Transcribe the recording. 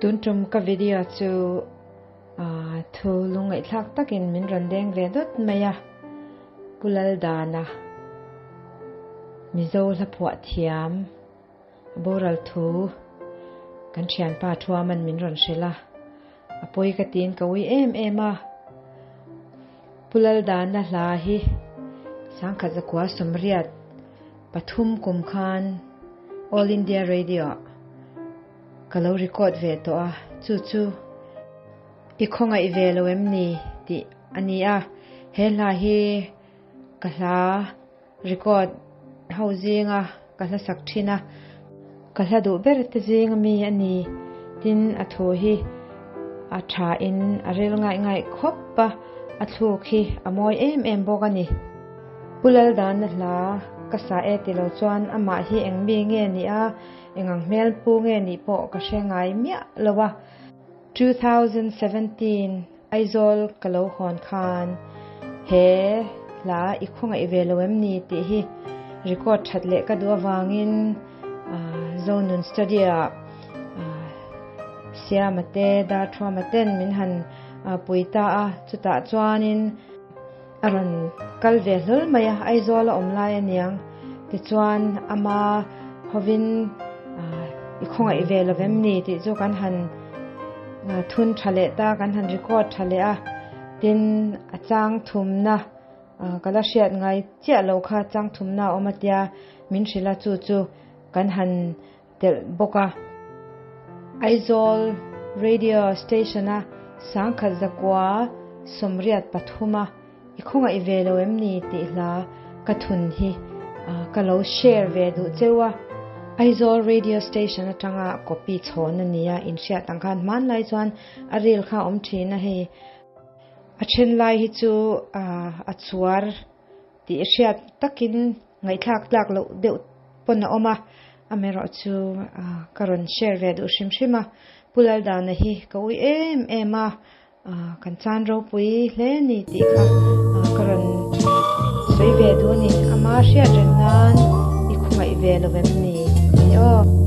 Tun tum ka video chu thu lungngaihthlak takin min rawn deng ve dawt mai a, Pu Laldana Mizo hla phuah thiam boral thu kan thianpa thuaman min rawn hrilh a, a pawi ka tiin ka ui em em a. Pu Laldana hla hi sangkhat zakua sawmriat pathum kum khan All India Radio ah Ka lo record ve tawh a, chu chu i khawngaih ve lo em ni tih a ni a, he hla hi ka hla record ho zinga ka hla sak thin a, ka hla duh ber te zinga mi a ni, tin a thu hi a tha in a ril ngaih ngaih khawp a, a thluk hi a mawi em em bawk a ni. Pu Laldana hla ka sa e ti lo chuan amah hi eng mi nge ni a, Engang hmel pu nge nih pawh ka hre ngai miah lo a. 2017 Aizawl ka lo hawn khan he hla i khawngaih ve lo em ni tih hi record that leh ka duh avangin Zonun Studio ah Siama te Darthuama ten min han pui ta a, chutah chuanin A rawn kal ve hlawl mai a, Aizawl a awm lai aniang. Tichuan ama hovin i khawngaih ve lo vem ni tih chu kan han thun tha leh ta, kan han record tha leh a. Tin, a chang thumna ka la hriat ngai chiah lo kha chang thumna a awm a tia min hrilh a, chu chu kan han telh bawk a. Aizawl Radio Station-a sangkhat zakua 83 a i khawngaih ve lo em ni tih hla ka thun hi ka lo share ve duh cheu a. Aizawl Radio Station atanga copy chhawn a ni a, inhriat ang khan hmanlai chuan a rel kha a awm thin a hei. A then lai hi chu a chuar tih hriat takin ngaihthlak tlak loh deuh pawn a awm a, amaherawh chu ka rawn share ve duh hrim hrim a, Pu Laldana hi ka ui em em a, kan chan ropui hle ni tih kha ka rawn sawi ve duh a ni, ama hriat reng nan i khawngaih ve lo em ni tih aw.